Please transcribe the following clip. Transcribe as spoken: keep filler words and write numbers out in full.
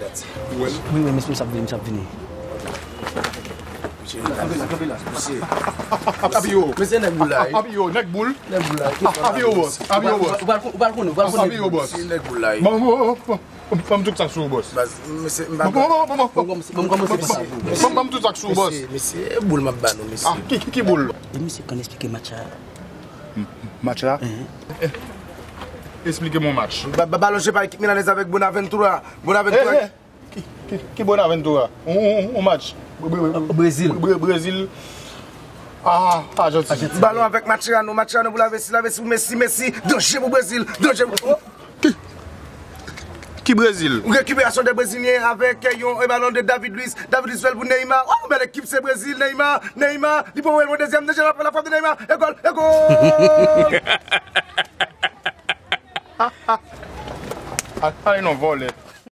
Wi, wi, mesye, misye ap vini, misye ap vini. Api yo. Mesye nèg boul la. Api yo, nèg boul. Nèg boul la. Api yo, bòs. Api yo, bòs. Ou pral konnen, ou pral konnen. Api yo, bòs. Mesye nèg boul la. Bon, bon, bon, bon. Ban m tout sa k sou ou, bòs. Mesye, m pa. Bon, bon, bon, bon. Ban m tout sa k sou ou, bòs. Mesye, mesye, boul m ap ba nou, mesye. Ah, ki, ki, ki boul? E misye konn eksplike match la. Match la? Esplike m yon match. Balon je pa ekip Milanese avèk Bonaventura. Bonaventura. Ki, ki, ki Bonaventura? On, on, on match. Brezil. Brezil. Ah, Ajantin. Balon avèk Mascherano, Mascherano pou Lavezzi, Lavezzi pou Messi, Messi, danje pou Brezil, danje pou. Ki, ki Brezil? Récupération des Brésiliens avec yon balon de David Luiz, David Luiz fè l pou Neymar. Oh, bèl ekip se Brezil, Neymar, Neymar, li pou voye l pou dezyèm, dezyèm, la frappe de Neymar, e gòl, e gòl. Ay non, vòlè.